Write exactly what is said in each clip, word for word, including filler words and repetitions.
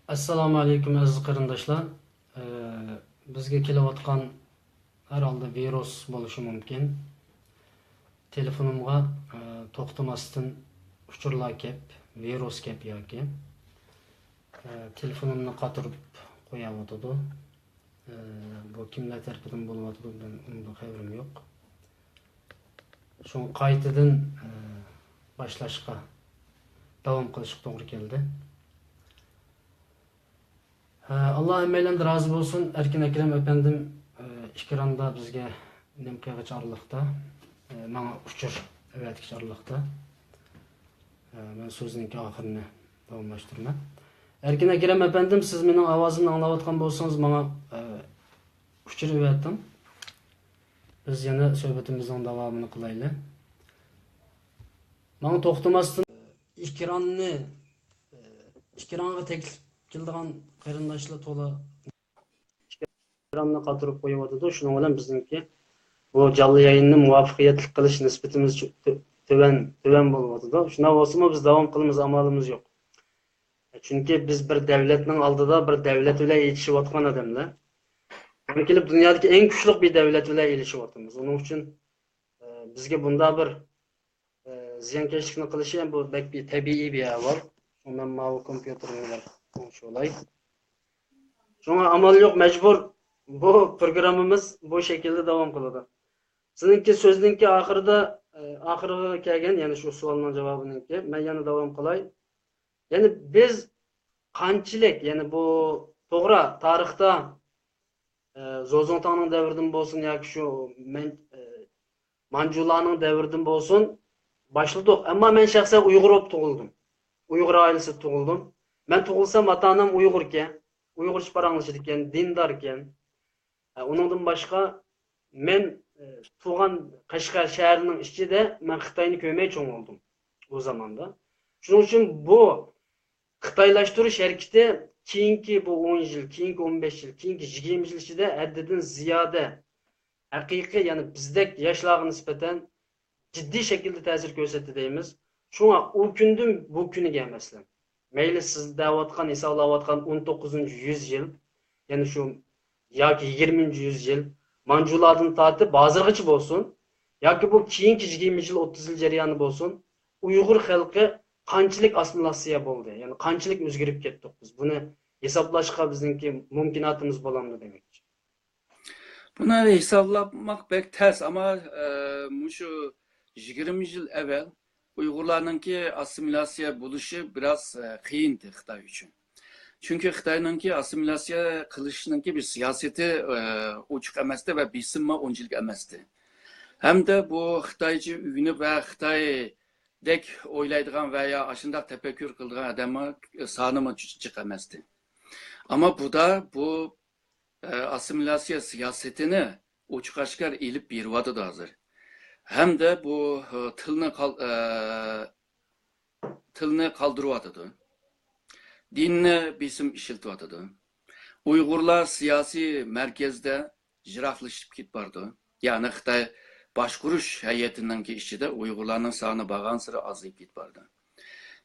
ئەسسالامۇ ئەلەيكۇم، ئەزىز قېرىنداشلار. ئە، بىزگە كېلىۋاتقان ھەر ھالدا ۋىرۇس بولۇشى مۇمكىن. تېلېفونۇمغا، ئە، توختىماستىن ئۇچۇرلار كەپ، ۋىرۇس كەپ ياكى، ئە، تېلېفونۇمنى قاتۇرۇپ قويۇۋاتىدۇ. ئە، بۇ كىملەر تەرىپىدىن بولۇۋاتىدۇ، مەن ئۇنىڭدىن خەۋىرىم يوق. شۇڭا قايتىدىن، ئە، باشلاشقا، داۋام قىلىشقا توغرا كەلدى. ھە، ئاللا ھەممەيلەندىن رازى بولسۇن. ئەركىن ئەكرەم ئەپەندىم، ئە، ئېكراندا بىزگە نېمە قىلغۇچە ئارىلىقتا، ئە، ماڭا ئۇچۇر ئەۋەتكۈچە ئارىلىقتا. ئە، مەن سۆزنىڭكى ئاخىرىنى داۋاملاشتۇرىمەن. ئەركىن ئەكرەم ئەپەندىم، سىز مېنىڭ ئاۋازىمنى ئاڭلاۋاتقان بولسىڭىز، ماڭا، ئە، ئۇچۇر ئەۋەتىڭ. بىز يەنە سۆھبىتىمىزنىڭ داۋامىنى قىلايلى. ماڭا توختىماستىن ئېكراننى، ئېكرانغا تەكلىپ كېلىدىغان قېرىنداشلار تولا ئېكراننى قاتۇرۇپ قويۇۋاتىدۇ. شۇنىڭ بىلەن بىزنىڭكى بۇ جانلىق يايىننى مۇۋەپپەقىيەتلىك قىلىش نىسبىتىمىز چۈ-، تۆ-، تۆۋەن، تۆۋەن بولۇۋاتىدۇ. شۇنداق بولسىمۇ بىز داۋام قىلىمىز، ئامالىمىز يوق. چۈنكى بىز بىر دەۋلەتنىڭ ئالدىدا بىر دەۋلەت بىلەن ئېلىشىۋاتقان ئادەملەر. توغرا كېلىپ دۇنيادىكى ئەڭ كۈچلۈك بىر دەۋلەت بىلەن ئېلىشىۋاتىمىز. ئۇنىڭ ئۈچۈن، ئە، بىزگە بۇنداق بىر، ئە، زىيانكەشلىكنى قىلىشى ھەم بۇ بەك بىر تەبىئىي بىر ئەھۋال. شۇڭا مەن ماۋۇ كومپيۇتېرىمنى بىر ئوڭشىۋالاي. شۇڭا ئامال يوق، مەجبۇر بۇ پروگراممىمىز بۇ شەكىلدە داۋام قىلىدۇ. سىزنىڭكى سۆزنىڭكى ئاخىرىدا، ئە، ئاخىرىغا كەلگەن، يەنى شۇ سوئالنىڭ جاۋابىنىڭكى، مەن يەنە داۋام قىلاي. يەنى بىز قانچىلىك، يەنى بۇ توغرا تارىختا، ئە، زوزۇڭتاڭنىڭ دەۋرىدىن بولسۇن ياكى شۇ مەن-، ئە، مانجۇلارنىڭ دەۋرىدىن بولسۇن باشلىدۇق. ئەمما مەن شەخسەن ئۇيغۇر بولۇپ تۇغۇلدۇم. ئۇيغۇر ئائىلىسىدە تۇغۇلدۇم. مەن تۇغۇلسام ئاتا-ئانام ئۇيغۇركەن، ئۇيغۇرچە پاراڭلىشىدىكەن، دىنداركەن. ئە، ئۇنىڭدىن باشقا مەن، ئە، تۇغان قەشقەر شەھىرىنىڭ ئىچىدە مەن خىتاينى كۆرمەي چوڭ بولدۇم ئۇ زاماندا. شۇنىڭ ئۈچۈن بۇ خىتايلاشتۇرۇش ھەرىكىتى كېيىنكى بۇ ئون يىل، كېيىنكى ئون بەش يىل، كېيىنكى يىگىرمە يىل ئىچىدە ھەددىدىن زىيادە ھەقىقىي، يەنى بىزدەك ياشلارغا نىسبەتەن جىددىي شەكىلدە تەسىر كۆرسەتتى دەيمىز. شۇڭا ئۇ كۈندىن بۇ كۈنگە مەسىلەن، مەيلى سىز دەۋاتقان، ھېسابلاۋاتقان ئون توققۇزىنچى يۈز يىل، يەنى شۇ ياكى يىگىرمىنچى يۈز يىل، مانجۇلاردىن تارتىپ ھازىرغىچە بولسۇن، ياكى بۇ كېيىنكى يىگىرمە يىل، ئوتتۇز يىل جەريانى بولسۇن، ئۇيغۇر خەلقى قانچىلىك ئاسسىمىلياتسىيە بولدى، يەنى قانچىلىك ئۆزگىرىپ كەتتۇق بىز؟ بۇنى ھېسابلاشقا بىزنىڭكى مۇمكىناتىمىز بولامدۇ دېمەكچى. بۇنى ھېسابلىماق بەك تەس، ئەمما، ئە، مۇشۇ يىگىرمە يىل ئەۋۋەل ئۇيغۇرلارنىڭكى ئاسسىمىلياتسىيە بولۇشى بىراز، ئە، قىيىن ئىدى خىتاي ئۈچۈن. چۈنكى خىتاينىڭكى ئاسسىمىلياتسىيە قىلىشنىڭكى بىر سىياسىتى، ئە، ئوچۇق ئەمەستى ۋە بېسىممۇ ئۇنچىلىك ئەمەستى. ھەمدە بۇ خىتايچە ئۆگىنىپ ۋە خىتايدەك ئويلايدىغان ۋە يا ئاشۇنداق تەپەككۇر قىلىدىغان ئادەمنىڭ سانىمۇ جىق ئەمەستى. ئەمما بۇدا بۇ ئە، ئاسسىمىلياتسىيە سىياسىتىنى ئوچۇق ئاشكارا ئېلىپ بېرىۋاتىدۇ ھازىر. ھەمدە بۇ، ئە، تىلنى قال-، ئە، تىلنى قالدۇرۇۋاتىدۇ. دىننى بېسىم ئىشلىتىۋاتىدۇ. ئۇيغۇرلار سىياسىي مەركەزدە يىراقلىشىپ كېتىپ بارىدۇ. يەنى خىتاي باشقۇرۇش ھەيئىتىنىڭكى ئىچىدە ئۇيغۇرلارنىڭ سانى بارغانسېرى ئازىيىپ كېتىپ بارىدۇ.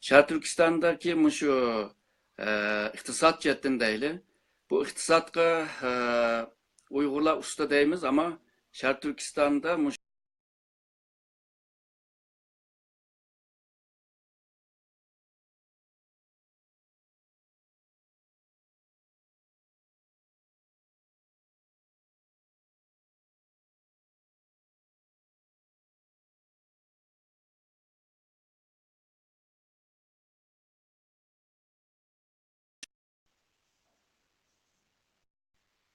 شەرقىي تۈركىستاندىكى مۇشۇ، ئە، ئىقتىساد جەھەتتىن دەيلى، بۇ ئىقتىسادقا، ئە، ئۇيغۇرلار ئۇستا دەيمىز، ئەمما شەرقىي تۈركىستاندا مۇشۇ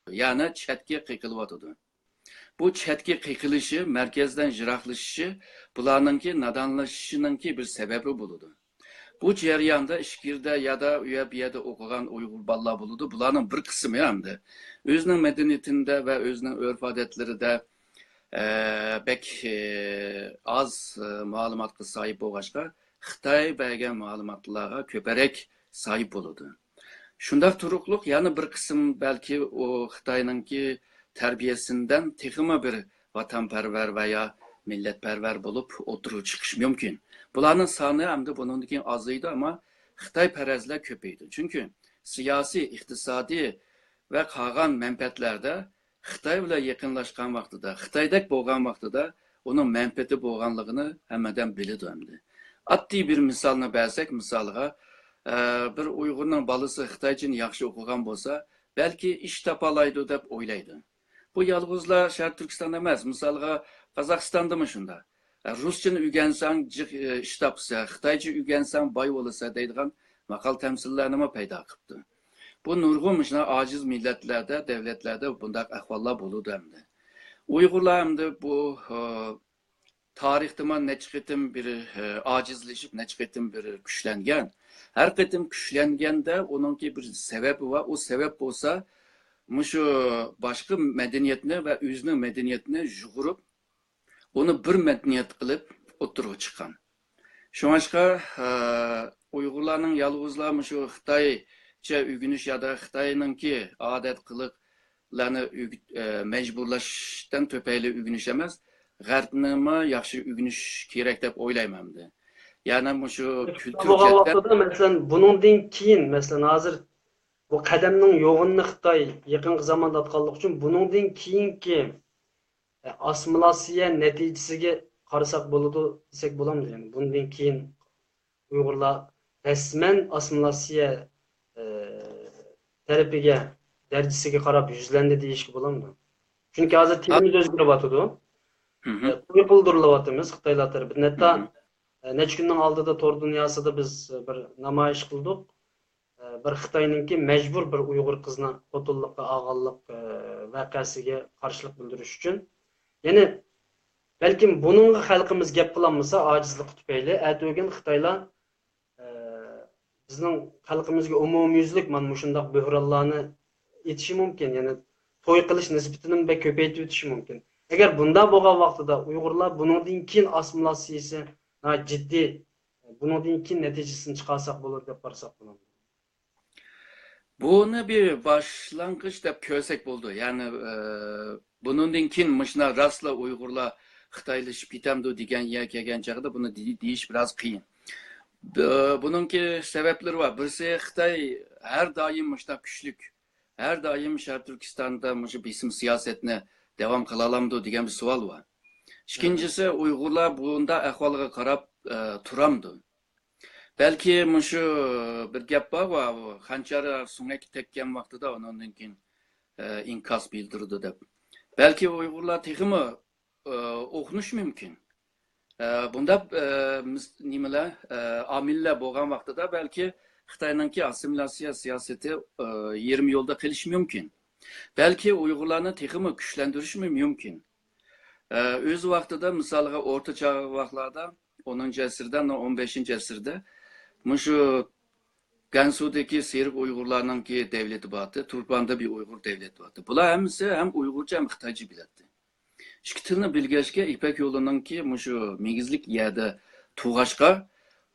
يەنى چەتكە قېقىلىۋاتىدۇ. بۇ چەتكە قېقىلىشى، مەركەزدىن يىراقلىشىشى بۇلارنىڭكى نادانلىشىشىنىڭكى بىر سەۋەبى بولىدۇ. بۇ جەرياندا ئىچكىرىدە يادا ئۇ يەر بۇ يەردە ئوقۇغان ئۇيغۇر بالىلار بولىدۇ. بۇلارنىڭ بىر قىسمى ئەمدى ئۆزىنىڭ مەدەنىيىتىدە ۋە ئۆزىنىڭ ئۆرپ-ئادەتلىرىدە، ئە، بەك، ئە، ئاز، ئە، مەلۇماتقا ساھىب بولغاچقا، خىتاي بەرگەن مەلۇماتلارغا كۆپرەك ساھىب بولىدۇ. شۇنداق تۇرۇقلۇق يەنە بىر قىسىم بەلكى ئۇ خىتاينىڭكى تەربىيەسىندىن تېخىمۇ بىر ۋاتانپەرۋەر ۋە يا مىللەتپەرۋەر بولۇپ ئوتتۇرىغا چىقىشى مۇمكىن. بۇلارنىڭ سانى ئەمدى بۇنىڭدىن كېيىن ئازىيىدۇ، ئەمما خىتايپەرەسلەر كۆپىيىدۇ. چۈنكى سىياسىي، ئىقتىسادىي ۋە قالغان مەنپەئەتلەردە خىتاي بىلەن يېقىنلاشقان ۋاقتىدا، خىتايدەك بولغان ۋاقتىدا ئۇنىڭ مەنپەئەتى بولغانلىقىنى ھەممىدەم بىلىدۇ ئەمدى. ئاددىي بىر مىسالنى بەرسەك، مىسالغا، ئە، بىر ئۇيغۇرنىڭ بالىسى خىتايچىنى ياخشى ئوقۇغان بولسا، بەلكى ئىش تاپالايدۇ دەپ ئويلايدۇ. بۇ يالغۇزلا شەرقىي تۈركىستاندا ئەمەس، مىسالغا قازاقىستاندىمۇ شۇنداق. رۇسچىنى ئۆگەنسەڭ جىق، ئىش تاپىسەن، خىتايچە ئۆگەنسەڭ باي بولىسەن دەيدىغان ماقال تەمسىللەرنىمۇ پەيدا قىپتۇ. بۇ نۇرغۇن مۇشۇنداق ئاجىز مىللەتلەردە، دەۋلەتلەردە بۇنداق ئەھۋاللار بولىدۇ ئەمدى. ئۇيغۇرلار ئەمدى بۇ، ئە، تارىختىمۇ نەچچە قېتىم بىر، ئە، ئاجىزلىشىپ، نەچچە قېتىم بىر كۈچلەنگەن. ھەر قېتىم كۈچلەنگەندە ئۇنىڭكى بىر سەۋەبى بار. ئۇ سەۋەب بولسا مۇشۇ باشقا مەدەنىيەتنى ۋە ئۆزىنىڭ مەدەنىيەتنى يۇغۇرۇپ، ئۇنى بىر مەدەنىيەت قىلىپ ئوتتۇرىغا چىققان. شۇڭاشقا، ئە، ئۇيغۇرلارنىڭ يالغۇزلا مۇشۇ خىتايچە ئۆگىنىش يادا خىتاينىڭكى ئادەت قىلىقلارنى ئۆگىت-، ئە، مەجبۇرلاشتىن تۆپەيلى ئۆگىنىش ئەمەس، غەربنىمۇ ياخشى ئۆگىنىش كېرەك دەپ ئويلايمەن ئەمدى. يەنى مۇشۇ كۈلتۈر بولغان جەھەتتە ۋاقتىدا، مەسىلەن، بۇنىڭدىن كېيىن، مەسىلەن، ھازىر بۇ قەدەمنىڭ يوغىنىنى خىتاي يېقىنقى زاماندا ئاتقانلىقى ئۈچۈن، بۇنىڭدىن كېيىنكى ئاسسىمىلياتسىيە نەتىجىسىگە قارىساق بولىدۇ دېسەك بولامدۇ؟ يەنى بۇندىن كېيىن ئۇيغۇرلار رەسمەن ئاسسىمىلياتسىيە، ئە، تەرىپىگە، دەرىجىسىگە قاراپ يۈزلەندى دېيىشكە بولامدۇ؟ چۈنكى ھازىر تىلىمىز ئۆزگىرىۋاتىدۇ. مھم. ئە، توي قىلدۇرۇلۇۋاتىمىز خىتايلار تەرىپىدىن. ھەتتا، مھم. ئە، نەچچە كۈننىڭ ئالدىدا تور دۇنياسىدا بىز بىر نامايىش قىلدۇق. ئە، بىر خىتاينىڭكى مەجبۇر بىر ئۇيغۇر قىزنى خوتۇنلۇققا ئالغانلىق، ئە، ۋەقەسىگە قارشىلىق بىلدۈرۈش ئۈچۈن. يەنى، بەلكىم بۇنىڭغا خەلقىمىز گەپ قىلالمىسا، ئاجىزلىقى تۈپەيلى، ئەتىگۈن خىتايلار، ئە، بىزنىڭ خەلقىمىزگە ئومۇميۈزلۈك مانا مۇشۇنداق بۆھرانلارنى ئېتىشى مۇمكىن. يەنى توي قىلىش نىسبىتىنىمۇ بەك كۆپەيتىۋېتىشى مۇمكىن. ئەگەر بۇنداق بولغان ۋاقتىدا ئۇيغۇرلار بۇنىڭدىن كېيىن ئاسسىمىلياتسىيىسى ناھايىتى جىددىي، بۇنىڭدىن كېيىن نەتىجىسىنى چىقارساق بولىدۇ دەپ قارىساق بولىدۇ. بۇنى بىر باشلانغۇچ دەپ كۆرسەك بولىدۇ. يەنى، ئە، بۇنىڭدىن كېيىن مۇشۇنداق راستلا ئۇيغۇرلار خىتايلىشىپ كېتەمدۇ دېگەن يەرگە كەلگەن چاغدا بۇنى دېي-، دېيىش بىراز قىيىن. بۇ-، بۇنىڭكى سەۋەبلىرى بار. بىرسى، خىتاي ھەر دائىم مۇشۇنداق كۈچلۈك، ھەر دائىم شەرقىي تۈركىستاندا مۇشۇ بېسىم سىياسەتنى داۋام قىلالامدۇ دېگەن بىر سوئال بار. ئىككىنچىسى، ئۇيغۇرلار بۇنداق ئەھۋالغا قاراپ، ئە، تۇرامدۇ؟ بەلكى مۇشۇ بىر گەپ بار، خەنجەر سۆڭەككە تەگكەن ۋاقتىدا ئۇنىڭدىن كېيىن، ئە، ئىنكاس بىلدۈرىدۇ دەپ. بەلكى ئۇيغۇرلار تېخىمۇ، ئە، ئوخۇنۇشى مۇمكىن. ئە، بۇنداق، ئە، مىس-، نېمىلەر، ئە، ئامىللار بولغان ۋاقتىدا بەلكى خىتاينىڭكى ئاسسىمىلياتسىيە سىياسىتى، ئە، يېرىم يولدا قېلىشى مۇمكىن. بەلكى ئۇيغۇرلارنى تېخىمۇ كۈچلەندۈرۈشىمۇ مۇمكىن. ئە، ئۆز ۋاقتىدا، مىسالغا، ئورتا چاغ ۋاقىتلاردا، ئونىنچى ئەسىردە، ئون بەشىنچى ئەسىردە مۇشۇ گەنسۇدىكى سېرىق ئۇيغۇرلارنىڭكى دەۋلىتى بارتى، تۇرپاندا بىر ئۇيغۇر دەۋلىتى بارتى. بۇلار ھەممىسى ھەم ئۇيغۇرچە، ھەم خىتايچە بىلەتتى. ئىككى تىلنى بىلگەچكە، يىپەك يولىنىڭكى مۇشۇ مېگىزلىك يەردە تۇرغاچقا،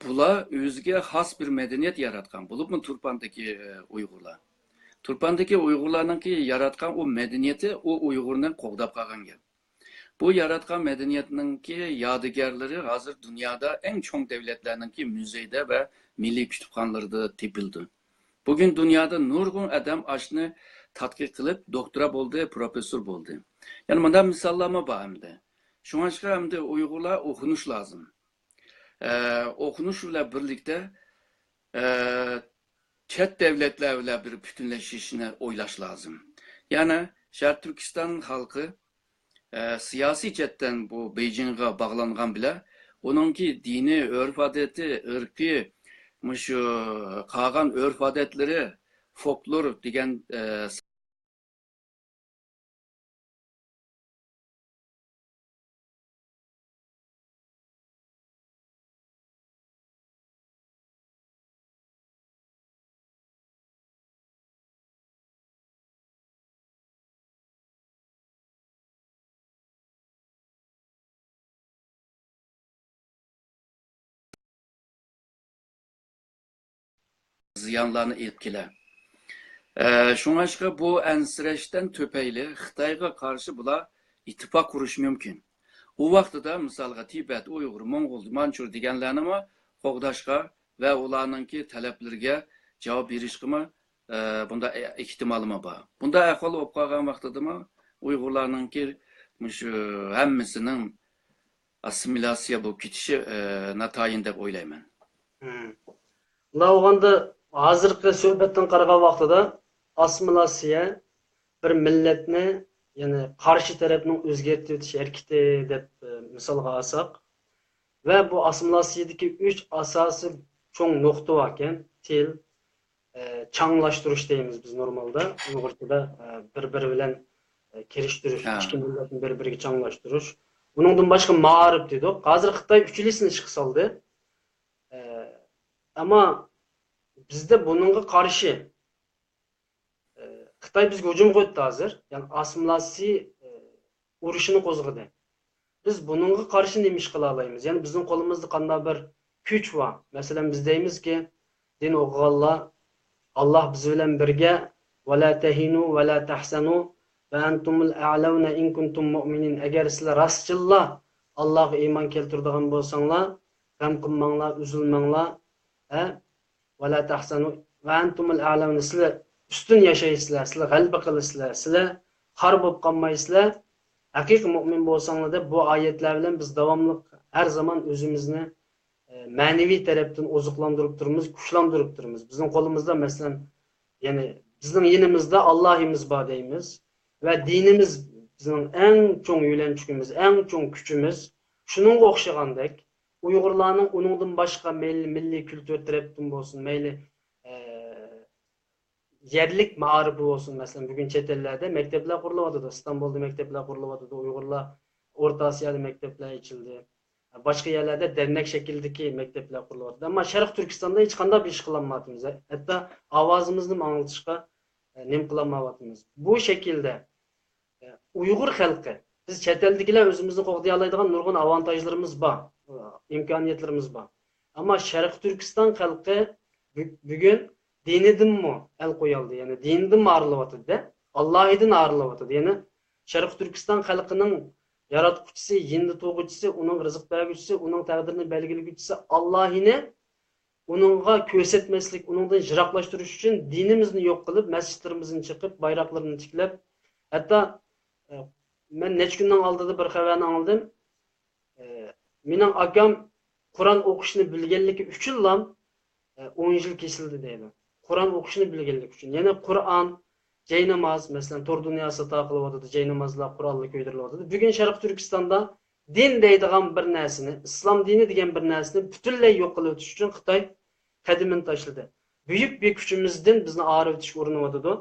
بۇلار ئۆزىگە خاس بىر مەدەنىيەت ياراتقان، بولۇپمۇ تۇرپاندىكى، ئە، ئۇيغۇرلار. تۇرپاندىكى ئۇيغۇرلارنىڭكى ياراتقان ئۇ مەدەنىيىتى ئۇ ئۇيغۇرنى قوغداپ قالغان گەپ. بۇ ياراتقان مەدەنىيەتنىڭكى يادىگەرلىرى ھازىر دۇنيادا ئەڭ چوڭ دەۋلەتلەرنىڭكى مۇزېيدا ۋە مىللىي كۇتۇپخانىلىرىدا تېپىلىدۇ. بۈگۈن دۇنيادا نۇرغۇن ئادەم ئاشۇنى تەتقىق قىلىپ، دوكتورا بولدى، پروفېسسور بولدى. يەنە مۇنداق مىساللارمۇ بار ئەمدى. شۇڭلاشقا ئەمدى ئۇيغۇرلار ئوخۇنۇش لازىم. ئە، ئوخۇنۇش بىلەن بىرلىكتە، ئە، چەت دەۋلەتلەر بىلەن بىر پۈتۈنلىشىشنى ئويلاش لازىم. يەنى شەرقىي تۈركىستان خەلقى، ئە، سىياسىي جەھەتتىن بۇ بېيجىڭغا باغلانغان بىلەن، ئۇنىڭكى دىنىي، ئۆرپ-ئادىتى، ئىرقىي، مۇشۇ قالغان ئۆرپ-ئادەتلىرى، فولكلور دېگەن، ئە، زىيانلارنى ئېلىپ كېلە. ئە، شۇڭلاشقا بۇ ئەنسىرەشتىن تۈپەيلى خىتايغا قارشى بۇلار ئىتتىپاق قۇرۇشى مۇمكىن. ئۇ ۋاقتىدا، مىسالغا، تىبەت، ئۇيغۇر، موڭغۇل، مانچۇر دېگەنلەرنىمۇ قوغداشقا ۋە ئۇلارنىڭكى تەلەپلىرىگە جاۋاب بېرىشقىمۇ ئە، بۇنداق ئېھتىمالىمۇ بار. بۇنداق ئەھۋال بولۇپ قالغان ۋاقتىدىمۇ ئۇيغۇرلارنىڭكى مۇشۇ ھەممىسىنىڭ ئاسسىمىلياتسىيە بولۇپ كېتىشى، ئە، ناتايىن دەپ ئويلايمەن. مم. مۇنداق بولغاندا، ھازىرقى سۆھبەتتىن قارىغان ۋاقتىدا ئاسسىمىلياتسىيە بىر مىللەتنى، يەنى قارشى تەرەپنىڭ ئۆزگەرتىۋېتىش ھەرىكىتى دەپ، ئە، مىسالغا ئالساق، ۋە بۇ ئاسسىمىلياتسىيەدىكى ئۈچ ئاساسىي چوڭ نۇقتا باركەن، تىل، ئە، چاڭلاشتۇرۇش دەيمىز بىز نورمالدا. ئۇيغۇرچىدا، ئە، بىر-بىرى بىلەن، ئە، كىرىشتۈرۈش، ھە. ئىككى مىللەتنى بىر-بىرىگە چاڭلاشتۇرۇش. ئۇنىڭدىن باشقا مائارىپ دېدۇق. ھازىر خىتاي ئۈچىلىسىنى ئىشقا سالدى. ئە، ئەمما بىزدە بۇنىڭغا قارشى، ئە، خىتاي بىزگە ھۇجۇم قويۇپتۇ ھازىر. يەنى ئاسسىمىلياتسىيە، ئە، ئۇرۇشىنى قوزغىدى. بىز بۇنىڭغا قارشى نېمە ئىش قىلالايمىز؟ يەنى بىزنىڭ قولىمىزدا قانداق بىر كۈچ بار؟ مەسىلەن، بىز دەيمىزكى، دىن ئوقۇغانلار، ئاللاھ بىز بىلەن بىرگە، ۋەلا تەھىنۇ ۋەلا تەھزەنۇ ۋە ئەنتۇمۇل ئەئلەۋنە ئىن كۇنتۇم مۇئمىنىن. ئەگەر سىلەر راستچىللا ئاللاھقا ئىمان كەلتۈرىدىغان بولساڭلار، غەم قىلماڭلار، ئۈزۈلمەڭلار. ھە؟ ۋەلا تەھزەنۇ ۋە ئەنتۇمۇل ئەئلەۋنە، سىلەر ئۈستۈن ياشايسىلەر، سىلەر غەلىبە قىلىسىلەر، سىلەر خار بولۇپ قالمايسىلەر. ھەقىقىي مۇئمىن بولساڭلار دەپ بۇ ئايەتلەر بىلەن بىز داۋاملىق ھەر زامان ئۆزىمىزنى، ئە، مەنىۋى تەرەپتىن ئوزۇقلاندۇرۇپ تۇرىمىز، كۈچلەندۈرۈپ تۇرىمىز. بىزنىڭ قولىمىزدا، مەسىلەن، يەنى بىزنىڭ يېنىمىزدا ئاللاھىمىز بار دەيمىز ۋە دىنىمىز بىزنىڭ ئەڭ چوڭ يۆلەنچۈكىمىز، ئەڭ چوڭ كۈچىمىز. شۇنىڭغا ئوخشىغاندەك، ئۇيغۇرلارنىڭ ئۇنىڭدىن باشقا مەيلى مىللىي كۈلتۈر تەرەپتىن بولسۇن، مەيلى، ئە، يەرلىك مائارىپى بولسۇن، مەسىلەن، بۈگۈن چەت ئەللەردە مەكتەپلەر قۇرۇلۇۋاتىدۇ، ئىستانبۇلدا مەكتەپلەر قۇرۇلۇۋاتىدۇ، ئۇيغۇرلار ئورتا ئاسىيادا مەكتەپلەر ئېچىلدى، باشقا يەرلەردە دەرنەك شەكلىدىكى مەكتەپلەر قۇرۇلۇۋاتىدۇ. ئەمما شەرقىي تۈركىستاندا ھېچقانداق بىر ئىش قىلالمايۋاتىمىز، ھەتتا ئاۋازىمىزنىمۇ ئاڭلىتىشقا، ئە، نېمە قىلالمايۋاتىمىز. بۇ شەكىلدە ئۇيغۇر خەلقى، بىز چەت ئەلدىكىلەر ئۆزىمىزنى قوغدىيالايدىغان نۇرغۇن ئاۋانتاژلىرىمىز بار، ئىمكانىيەتلىرىمىز بار. ئەمما شەرقىي تۈركىستان خەلقى بۈ-، بۈگۈن دىنىدىنمۇ ئەل قويالدى، يەنى دىنىدىنمۇ ئايرىلىۋاتىدۇ-دە، ئاللاھىدىن ئايرىلىۋاتىدۇ. يەنى شەرقىي تۈركىستان خەلقىنىڭ ياراتقۇچىسى، يېنىدا تۇرغۇچىسى، ئۇنىڭ رىزىق بەرگۈچىسى، ئۇنىڭ تەقدىرىنى بەلگىلىگۈچىسى ئاللاھىنى ئۇنىڭغا كۆرسەتمەسلىك، ئۇنىڭدىن يىراقلاشتۇرۇش ئۈچۈن دىنىمىزنى يوق قىلىپ، مەسچىتلىرىمىزنى چېقىپ، بايراقلىرىنى تىكلەپ، ھەتتا، ئە، مەن نەچچە كۈننىڭ ئالدىدا بىر خەۋەرنى ئاڭلىدىم. ئە، مېنىڭ ئاكام قۇرئان ئوقۇشنى بىلگەنلىكى ئۈچۈنلا، ئە، ئون يىل كېسىلدى دەيدۇ. قۇرئان ئوقۇشنى بىلگەنلىكى ئۈچۈن. يەنى قۇرئان، جايناماز، مەسىلەن، تور دۇنياسىدا تارقىلىۋاتىدۇ، جاينامازلار، قۇرئانلار كۆيدۈرۈلۈۋاتىدۇ. بۈگۈن شەرقىي تۈركىستاندا دىن دەيدىغان بىر نەرسىنى، ئىسلام دىنى دېگەن بىر نەرسىنى پۈتۈنلەي يوق قىلىۋېتىش ئۈچۈن خىتاي قەدىمىنى تاشلىدى. بۈيۈك بىر كۈچىمىزدىن بىزنى ئايرىۋېتىشكە ئۇرۇنۇۋاتىدۇ.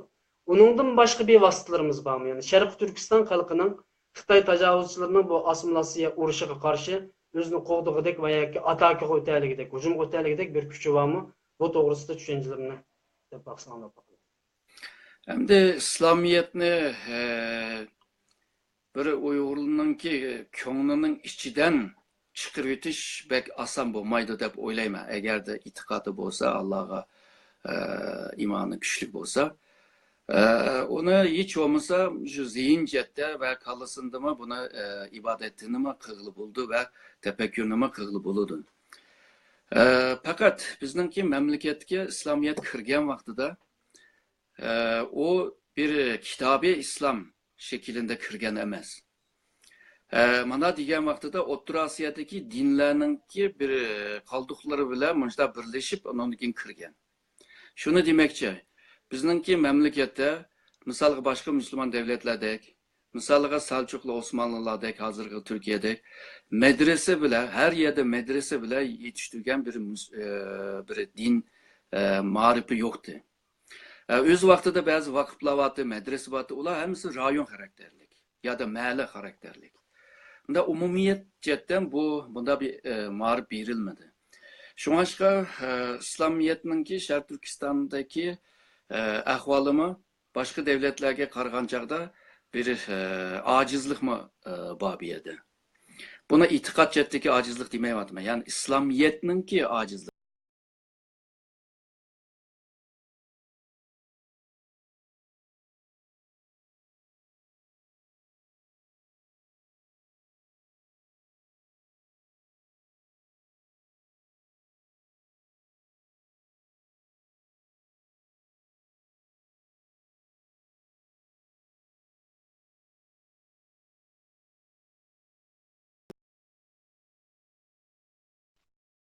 ئۇنىڭدىن باشقا بىر ۋاسىتىلىرىمىز بارمۇ؟ يەنى شەرقىي تۈركىستان خەلقىنىڭ خىتاي تاجاۋۇزچىلىرىنىڭ بۇ ئاسسىمىلياتسىيە ئۇرۇشىغا قارشى ئۆزىنى قوغدىغۇدەك ۋە ياكى ئاتاكىغا ئۆتەلىگۈدەك، ھۇجۇمغا ئۆتەلىگۈدەك بىر كۈچى بارمۇ؟ بۇ توغرىسىدا چۈشەنچىلىرىنى دەپ باقساڭلار. ئەمدى ئىسلامىيەتنى، ئە، بىر ئۇيغۇرنىڭكى كۆڭلىنىڭ ئىچىدىن چىقىرىۋېتىش بەك ئاسان بولمايدۇ دەپ ئويلايمەن. ئەگەردە ئېتىقادى بولسا، ئاللاغا، ئە، ئىمانى كۈچلۈك بولسا، ئە، ئۇنى ھېچ بولمىسا شۇ زېھىن جەھەتتە ۋە كاللىسىندىمۇ بۇنى، ئە، ئىبادەتنىمۇ قىلغىلى بولىدۇ ۋە تەپەككۇرنىمۇ قىلغىلى بولىدۇ. ئە، پەقەت بىزنىڭكى مەملىكەتكە ئىسلامىيەت كىرگەن ۋاقتىدا، ئە، ئۇ بىر كىتابى ئىسلام شەكلىدە كىرگەن ئەمەس. ئە، مانا دېگەن ۋاقتىدا ئوتتۇرا ئاسىيادىكى دىنلەرنىڭكى بىر قالدۇقلىرى بىلەن مۇشۇنداق بىرلىشىپ، ئۇنىڭدىن كېيىن كىرگەن. شۇنى دېمەكچى، بىزنىڭكى مەملىكەتتە، مىسالغا، باشقا مۇسۇلمان دەۋلەتلەردەك، مىسالغا، سەلچۇقلۇ ئوسمانلىلاردەك، ھازىرقى تۈركىيەدەك مەدرىسە بىلەن، ھەر يەردە مەدرىسە بىلەن يېتىشتۈرگەن بىر مۇس-، ئە، بىر دىن، ئە، مائارىپى يوقتى. ئە، ئۆز ۋاقتىدا بەزى ۋاقىپلار بارتى، مەدرىسە بارتى، ئۇلار ھەممىسى رايون خاراكتېرلىك يادا مەھەللە خاراكتېرلىك. بۇندا ئومۇمىيەت جەھەتتىن بۇ، بۇندا بىر، ئە، مائارىپ بېرىلمىدى. شۇڭلاشقا، ئە، ئىسلامىيەتنىڭكى شەرقىي تۈركىستاندىكى، ئە، ئەھۋالىمۇ باشقا دەۋلەتلەرگە قارىغان چاغدا بىر، ئە، ئاجىزلىقمۇ، ئە، بار بۇ يەردە. بۇنى ئېتىقاد جەھەتتىكى ئاجىزلىق دېمەيۋاتىمەن. يەنى ئىسلامىيەتنىڭكى ئاجىزلىقى.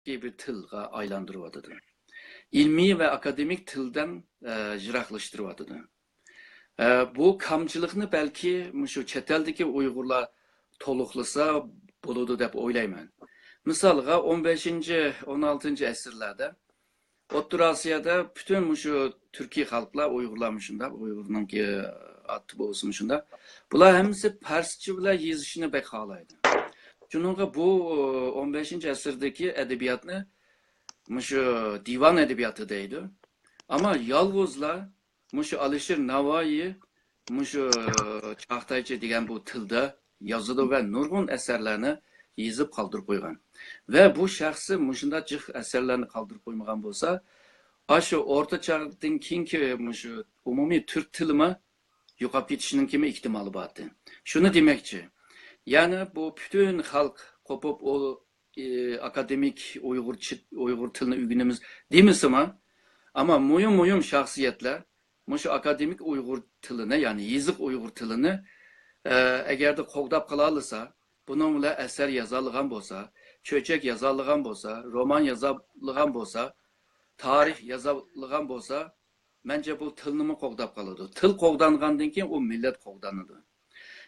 بىر تىلغا ئايلاندۇرۇۋاتىدۇ. ئىلمىي ۋە ئاكادېمىك تىلدىن، ئە، يىراقلاشتۇرۇۋاتىدۇ. ئە، بۇ كامچىلىقنى بەلكى مۇشۇ چەت ئەلدىكى ئۇيغۇرلار تولۇقلىسا بولىدۇ دەپ ئويلايمەن. مىسالغا، ئون بەشىنچى، ئون ئالتىنچى ئەسىرلەردە ئوتتۇرا ئاسىيادا پۈتۈن مۇشۇ تۈركىي خەلقلەر، ئۇيغۇرلارمۇ شۇنداق، ئۇيغۇرنىڭكى ئاتا بوۋىسىمۇ شۇنداق. بۇلار ھەممىسى پارسچە بىلەن يېزىشنى بەك خالايدۇ. شۇنىڭغا بۇ، ئون بەشىنچى ئەسىردىكى ئەدەبىياتنى مۇشۇ دىۋان ئەدەبىياتى دەيدۇ. ئەمما يالغۇزلا مۇشۇ ئالىشىر ناۋايى مۇشۇ چاغتايچە دېگەن بۇ تىلدا يازىدۇ ۋە نۇرغۇن ئەسەرلەرنى يېزىپ قالدۇرۇپ قويغان. ۋە بۇ شەخسى مۇشۇنداق جىق ئەسەرلەرنى قالدۇرۇپ قويمىغان بولسا، ئاشۇ ئورتا چاغدىن كېيىنكى مۇشۇ ئومۇمىي تۈرك تىلىمۇ يوقاپ كېتىشنىڭكىمۇ ئېھتىمالى بار ئىدى. شۇنى دېمەكچى، يەنى بۇ پۈتۈن خەلق قوپۇپ، ئۇ، ئى، ئاكادېمىك ئۇيغۇرچە، ئۇيغۇر تىلىنى ئۆگىنىمىز دېمىسىمۇ، ئەمما مۇھىم، مۇھىم شەخسىيەتلەر مۇشۇ ئاكادېمىك ئۇيغۇر تىلىنى، يەنى يېزىق ئۇيغۇر تىلىنى، ئە، ئەگەردە قوغداپ قالالىسا، بۇنىڭ بىلەن ئەسەر يازالىغان بولسا، چۆچەك يازالىغان بولسا، رومان يازالىغان بولسا، تارىخ يازالىغان بولسا، مەنچە بۇ تىلنىمۇ قوغداپ قالىدۇ. تىل قوغدانغاندىن كېيىن ئۇ مىللەت قوغدىنىدۇ.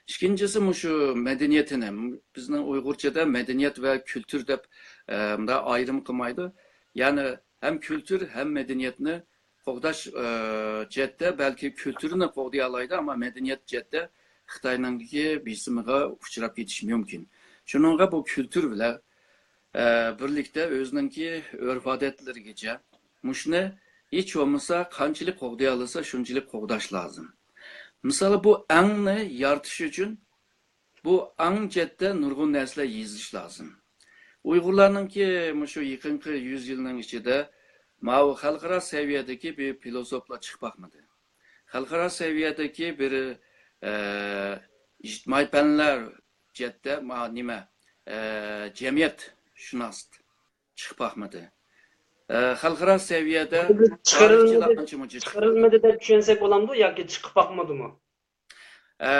ئىككىنچىسى مۇشۇ مەدەنىيىتىنى، بىزنىڭ ئۇيغۇرچىدا مەدەنىيەت ۋە كۈلتۈر دەپ، ئە، مۇنداق ئايرىم قىلمايدۇ. يەنى ھەم كۈلتۈر، ھەم مەدەنىيەتنى قوغداش، ئە، جەھەتتە بەلكى كۈلتۈرنى قوغدىيالايدۇ، ئەمما مەدەنىيەت جەھەتتە خىتاينىڭكى بېسىمىغا ئۇچراپ كېتىشى مۇمكىن. شۇنىڭغا بۇ كۈلتۈر بىلەن، ئە، بىرلىكتە ئۆزىنىڭكى ئۆرپ-ئادەتلىرىگىچە مۇشۇنى ھېچ بولمىسا قانچىلىك قوغدىيالىسا شۇنچىلىك قوغداش لازىم. مىسالى، بۇ ئاڭنى يارىتىش ئۈچۈن بۇ ئاڭ جەھەتتە نۇرغۇن نەرسىلەر يېزىش لازىم. ئۇيغۇرلارنىڭكى مۇشۇ يېقىنقى يۈز يىلنىڭ ئىچىدە ماۋۇ خەلقئارا سەۋىيەدىكى بىر فىلوسوفلار چىقىپ باقمىدى. خەلقئارا سەۋىيەدىكى بىر، ئە، ئىجتىمائىي پەنلەر جەھەتتە ما-، نېمە، ئە، جەمئىيەتشۇناس چىقىپ باقمىدى. ئە، خەلقئارا سەۋىيەدە تارىخچىلار چىقىرىلمىدى، ئانچە-مۇنچە چىقىپ چىقىرىلمىدى دەپ چۈشەنسەك بولامدۇ ياكى چىقىپ باقمىدىمۇ؟ ئە،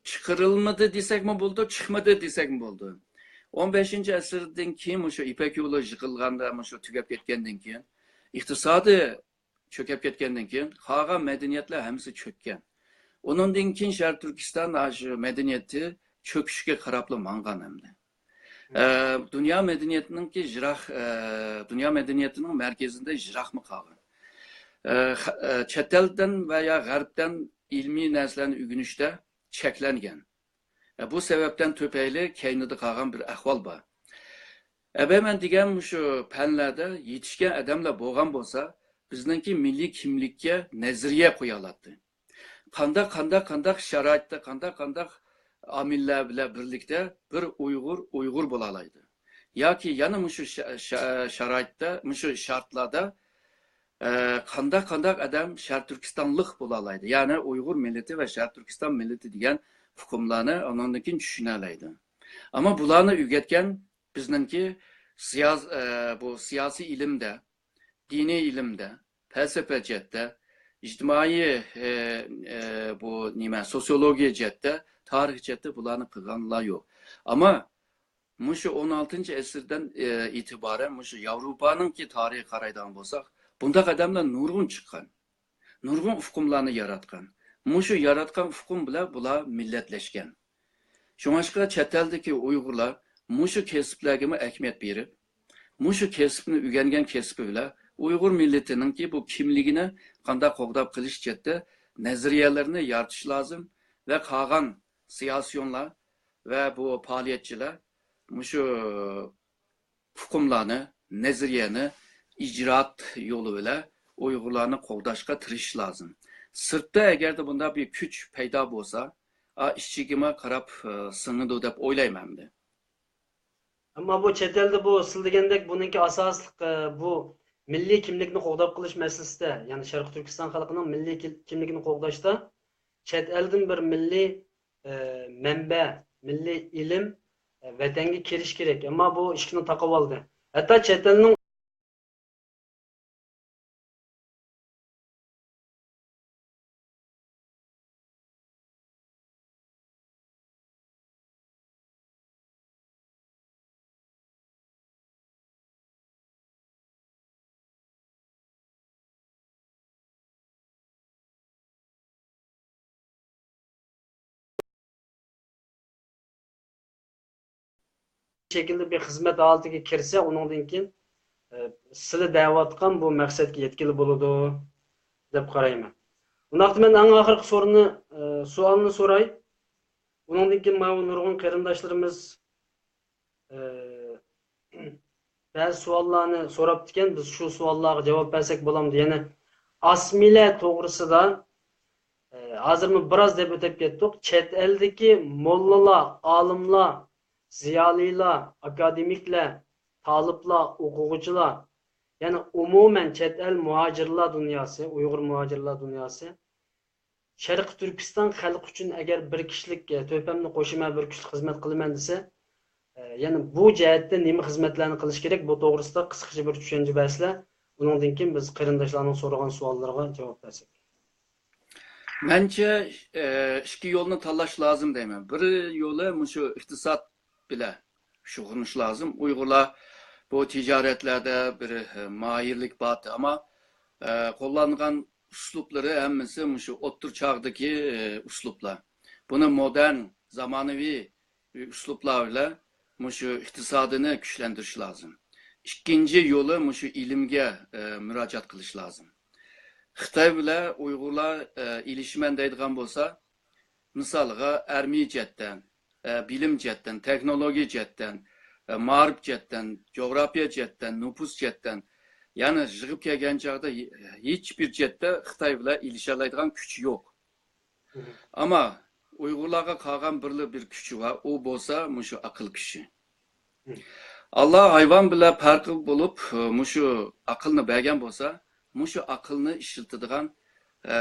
چىقىرىلمىدى دېسەكمۇ بولىدۇ، چىقمىدى دېسەكمۇ بولىدۇ. ئون بەشىنچى ئەسىردىن كېيىن مۇشۇ يىپەك يولى يىقىلغاندا، مۇشۇ تۈگەپ كەتكەندىن كېيىن، ئىقتىسادى چۆكۈپ كەتكەندىن كېيىن، قالغان مەدەنىيەتلەر ھەممىسى چۆككەن. ئۇنىڭدىن كېيىن شەرقىي تۈركىستان شۇ مەدەنىيىتى چۆكۈشكە قاراپلا ماڭغان ئەمدى. ئە، دۇنيا مەدەنىيىتىنىڭكى يىراق، ئە، دۇنيا مەدەنىيىتىنىڭ مەركىزىدە يىراقمۇ قالغان. ئە، خە-، ئە، چەت ئەلدىن ۋە يا غەربتىن ئىلمىي نەرسىلەرنى ئۆگىنىشتە چەكلەنگەن. ئە، بۇ سەۋەبتىن تۈپەيلى كەينىدە قالغان بىر ئەھۋال بار. ئەبەمەن دېگەن مۇشۇ پەنلەردە يېتىشكەن ئادەملەر بولغان بولسا، بىزنىڭكى مىللىي كىملىككە نەزەرىيە قويالاتتى. قانداق، قانداق، قانداق شارائىتتا، قانداق، قانداق ئامىللار بىلەن بىرلىكتە بىر ئۇيغۇر، ئۇيغۇر بولالايدۇ؟ ياكى يەنە مۇشۇ شا-، شا-، شارائىتتا، مۇشۇ شارتلاردا، ئە، قانداق، قانداق ئادەم شەرقىي تۈركىستانلىق بولالايدۇ؟ يەنى ئۇيغۇر مىللىتى ۋە شەرقىي تۈركىستان مىللىتى دېگەن ئۇقۇملارنى ئاندىن كېيىن چۈشىنەلەيدۇ. ئەمما بۇلارنى ئۆگەتكەن بىزنىڭكى سىياس-، ئە، بۇ سىياسىي ئىلىمدە، دىنىي ئىلىمدە، پەلسەپە جەھەتتە، ئىجتىمائىي، ئە، ئە، بۇ نېمە، سوسىيولوگىيە جەھەتتە، تارىخ جەھەتتە بۇلارنى قىلغانلار يوق. ئەمما مۇشۇ ئون ئالتىنچى ئەسىردىن، ئە، ئېتىبارەن مۇشۇ ياۋروپانىڭكى تارىخىغا قارايدىغان بولساق، بۇنداق ئادەملەر نۇرغۇن چىققان. نۇرغۇن ئۇقۇملارنى ياراتقان. مۇشۇ ياراتقان ئۇقۇم بىلەن بۇلار مىللەتلەشكەن. شۇڭلاشقا چەت ئەلدىكى ئۇيغۇرلار مۇشۇ كەسىپلەرگىمۇ ئەھمىيەت بېرىپ، مۇشۇ كەسىپنى ئۆگەنگەن كەسپى بىلەن ئۇيغۇر مىللىتىنىڭكى بۇ كىملىكىنى قانداق قوغداپ قېلىش جەھەتتە نەزەرىيەلەرنى يارىتىش لازىم ۋە قالغان سىياسىيونلار ۋە بۇ پائالىيەتچىلەر مۇشۇ ئۇقۇملارنى، نەزەرىيەنى ئىجرائات يولى بىلەن ئۇيغۇرلارنى قوغداشقا تىرىشىش لازىم. سىرتتا ئەگەردە بۇنداق بىر كۈچ پەيدا بولسا، ئا، ئىچىگىمۇ قاراپ، ئە، سىڭىدۇ دەپ ئويلايمەن ئەمدى. ئەمما بۇ چەت ئەلدە بۇ سىز دېگەندەك بۇنىڭكى ئاساسلىق، ئە، بۇ مىللىي كىملىكنى قوغداپ قېلىش مەسىلىسىدە، يەنى شەرقىي تۈركىستان خەلقىنىڭ مىللىي كىل-، كىملىكىنى قوغداشتا چەت ئەلدىن بىر مىللىي، ئە، مەنبە، مىللىي ئىلىم، ئە، ۋەتەنگە كېلىشى كېرەك. ئەمما بۇ ئىشىكنى تاقىۋالدى. ھەتتا چەت ئەلنىڭ شەكىلدە بىر خىزمەت ھالىتىگە كىرسە، ئۇنىڭدىن كېيىن، ئە، سىلى دەۋاتقان بۇ مەقسەتكە يەتكىلى بولىدۇ، دەپ قارايمەن. ئۇنداقتا مەن ئەڭ ئاخىرقى سورۇننى، ئە، سوئالنى سوراي. ئۇنىڭدىن كېيىن ماۋۇ نۇرغۇن قېرىنداشلىرىمىز، ئە، بەزى سوئاللارنى سوراپتىكەن، بىز شۇ سوئاللارغا جاۋاب بەرسەك بولامدۇ؟ يەنى ئاسمىلە توغرىسىدا، ئە، ھازىرمۇ بىراز دەپ ئۆتۈپ كەتتۇق. چەت ئەلدىكى موللىلار، ئالىملار، زىيالىيلار، ئاكادېمىكلار، تالىپلار، ئوقۇغۇچىلار، يەنى ئومۇمەن چەت ئەل مۇھاجىرلار دۇنياسى، ئۇيغۇر مۇھاجىرلار دۇنياسى، شەرقىي تۈركىستان خەلقى ئۈچۈن ئەگەر بىر كىشىلىك، ئە، تۆھپەمنى قوشىمەن، بىر كۈچلۈك خىزمەت قىلىمەن دېسە، ئە، يەنى بۇ جەھەتتە نېمە خىزمەتلەرنى قىلىش كېرەك؟ بۇ توغرىسىدا قىسقىچە بىر چۈشەنچە بەرسىلە، ئۇنىڭدىن كېيىن بىز قېرىنداشلارنىڭ سورىغان سوئاللىرىغا جاۋاب بەرسەك. مەنچە، ئە، ئىككى يولنى تاللاش لازىم دەيمەن. بىر يولى مۇشۇ ئىقتىساد بىلەن شۇغۇللىنىش لازىم. ئۇيغۇرلار بۇ تىجارەتلەردە بىر، ئە، ماھىرلىك بار، ئەمما، ئە، قوللانغان ئۇسلۇبلىرى ھەممىسى مۇشۇ ئوتتۇرا چاغدىكى، ئە، ئۇسلۇبلار. بۇنى مودېرن، زامانىۋى ئۇسلۇبلار بىلەن مۇشۇ ئىقتىسادىنى كۈچلەندۈرۈش لازىم. ئىككىنچى يولى مۇشۇ ئىلىمگە، ئە، مۇراجىئەت قىلىش لازىم. خىتاي بىلەن ئۇيغۇرلار، ئە، ئېلىشىمەن دەيدىغان بولسا، مىسالغا، ئارمىيە جەھەتتىن، ئە، بىلىم جەھەتتىن، تېخنولوگىيە جەھەتتىن، ئە، مائارىپ جەھەتتىن، جۇغراپىيە جەھەتتىن، نوپۇس جەھەتتىن، يەنى يىغىپ كەلگەن چاغدا ھېچبىر جەھەتتە خىتاي بىلەن ئېلىشالايدىغان كۈچ يوق. ئەمما ئۇيغۇرلارغا قالغان بىرلا بىر كۈچى بار، ئۇ بولسا مۇشۇ ئەقىل كۈچى. ئاللا ھايۋان بىلەن پەرقى بولۇپ، مۇشۇ ئەقىلنى بەرگەن بولسا، مۇشۇ ئەقىلنى ئىشلىتىدىغان، ئە،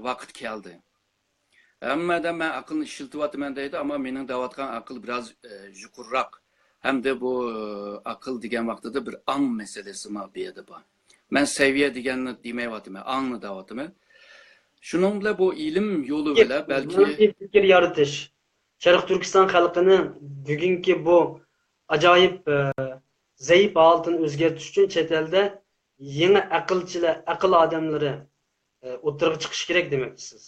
ۋاقىت كەلدى. ھەممە ئادەم مەن ئەقىلنى ئىشلىتىۋاتىمەن دەيدۇ، ئەمما مېنىڭ دەۋاتقان ئەقىل بىراز، ئە، يۇقىرىراق. ھەمدە بۇ، ئە، ئەقىل دېگەن ۋاقتىدا بىر ئاڭ مەسىلىسىمۇ بۇ يەردە بار. مەن سەۋىيە دېگەننى دېمەيۋاتىمەن، ئاڭنى دەۋاتىمەن. شۇنىڭ بىلەن بۇ ئىلىم يولى بىلەن بەلكى بۇنىڭدىن پىكىر يارىتىش. شەرقىي تۈركىستان خەلقىنىڭ بۈگۈنكى بۇ ئاجايىپ، ئە، زەئىپ ھالىتىنى ئۆزگەرتىش ئۈچۈن چەت ئەلدە يېڭى ئەقىلچىلەر، ئەقىل ئادەملىرى، ئە، ئوتتۇرىغا چىقىشى كېرەك دېمەكچىسىز.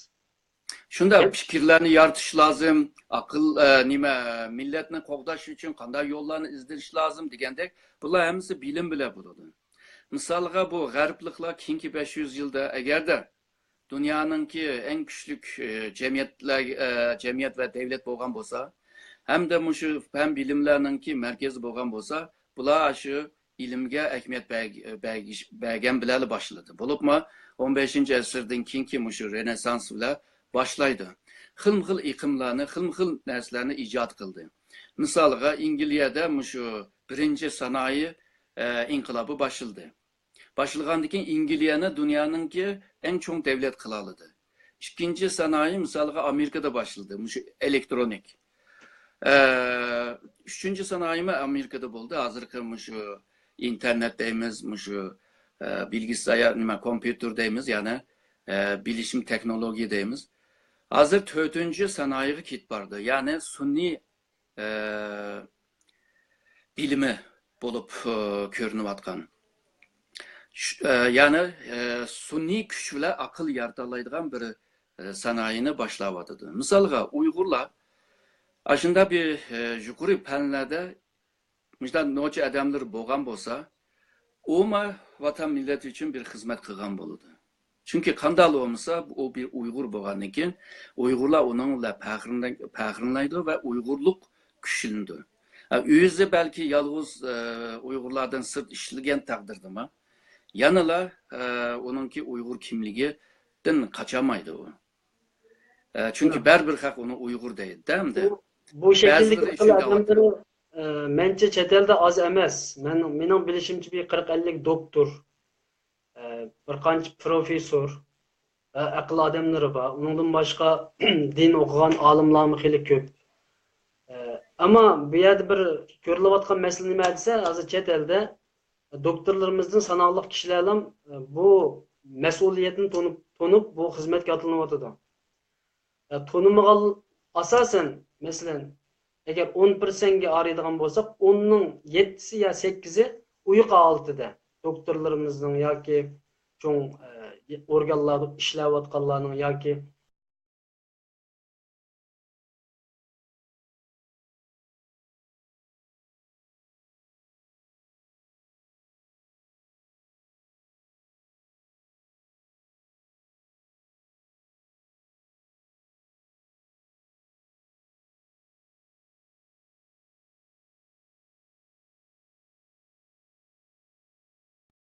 شۇنداق پىكىرلەرنى يارىتىش لازىم. ئەقىل، ئە، نېمە، مىللەتنى قوغداش ئۈچۈن قانداق يوللارنى ئىزدىنىش لازىم دېگەندەك، بۇلار ھەممىسى بىلىم بىلەن بولىدۇ. مىسالغا، بۇ غەربلىكلەر كېيىنكى بەش يۈز يىلدا ئەگەردە دۇنيانىڭكى ئەڭ كۈچلۈك، ئە، جەمئىيەتلەر، ئە، جەمئىيەت ۋە دەۋلەت بولغان بولسا، ھەمدە مۇشۇ پەن بىلىملەرنىڭكى مەركىزى بولغان بولسا، بۇلار شۇ ئىلىمگە ئەھمىيەت بەرگ-، بەرگىش-، بەرگەن بىلەنلا باشلىدى. بولۇپمۇ ئون بەشىنچى ئەسىردىن كېيىنكى مۇشۇ رېنېسسانس بىلەن باشلايدۇ. خىلمۇ خىل ئېقىملارنى، خىلمۇ خىل نەرسىلەرنى ئىجاد قىلدى. مىسالغا، ئەنگلىيەدە مۇشۇ بىرىنچى سانائىي، ئە، ئىنقىلابى باشلىدى. باشلىغاندىن كېيىن ئەنگلىيەنى دۇنيانىڭكى ئەڭ چوڭ دەۋلەت قىلالىدى. ئىككىنچى سانائىي، مىسالغا، ئامېرىكىدا باشلىدى، مۇشۇ ئېلېكترونىك. ئە، ئۈچىنچى سانائىيمۇ ئامېرىكىدا بولدى. ھازىرقى مۇشۇ ئىنتېرنېت دەيمىز، مۇشۇ، ئە، بىلگىسايار، نېمە، كومپيۇتېر دەيمىز، يەنى، ئە، بىلىشىم تېخنولوگىيە دەيمىز. ھازىر تۆتىنچى سانائىيغا كېتىپ بارىدۇ. يەنى سۈنئىي، ئە، بىلىمى بولۇپ، ئە، كۆرۈنۈۋاتقان. شۇ، ئە، يەنى، ئە، سۈنئىي كۈچ بىلەن ئەقىل يارىتالايدىغان بىر، ئە، سانائىينى باشلاۋاتىدۇ. مىسالغا، ئۇيغۇرلار ئاشۇنداق بىر، ئە، يۇقىرى پەنلەردە مۇشۇنداق نوچى ئادەملىرى بولغان بولسا، ئۇمۇ ۋەتەن مىللەت ئۈچۈن بىر خىزمەت قىلغان بولىدۇ. چۈنكى قانداقلا بولمىسا، ئۇ بىر ئۇيغۇر بولغاندىن كېيىن، ئۇيغۇرلار ئۇنىڭ بىلەن پەخىرلەن-، پەخىرلىنەيدۇ ۋە ئۇيغۇرلۇق كۈچلىنىدۇ. ئە، ئۆزى بەلكى يالغۇز، ئە، ئۇيغۇرلاردىن سىرت ئىشلىگەن تەقدىردىمۇ، يەنىلا، ئە، ئۇنىڭكى ئۇيغۇر كىملىكىدىن قاچالمايدۇ ئۇ. ئە، چۈنكى بەرىبىر خەق ئۇنى ئۇيغۇر دەيدۇ ئەمدى. بۇ، بۇ شەكىلدىكى بەزىلىرى ئەقىل ئىشىنىۋاتىدۇ. ئادەملىرى، ئە، مەنچە چەت ئەلدە ئاز ئەمەس. مەن، مېنىڭ بىلىشىمچە بىر قىرىق ئەللىك دوكتور، ئە، بىر قانچە پروفېسسور، ئە، ئەقىل ئادەملىرى بار. ئۇنىڭدىن باشقا دىن ئوقۇغان ئالىملارمۇ خېلى كۆپ. ئە، ئەمما بۇ يەردە بىر كۆرۈلۈۋاتقان مەسىلە نېمە دېسە، ھازىر چەت ئەلدە دوكتورلىرىمىزدىن ساناقلىق كىشىلەرلا، ئە، بۇ مەسئۇلىيەتنى تونۇپ، تونۇپ بۇ خىزمەتكە ئاتلىنىۋاتىدۇ. ئە، تونۇمىغان ئاساسەن، مەسىلەن، ئەگەر ئون پىرسەنتكە ئايرىيدىغان بولساق، ئوننىڭ يەتتىسى يا سەككىزى ئۇيقۇ ھالىتىدە. دوكتورلىرىمىزنىڭ ياكى چوڭ، ئە، ئورگانلاردا ئىشلەۋاتقانلارنىڭ ياكى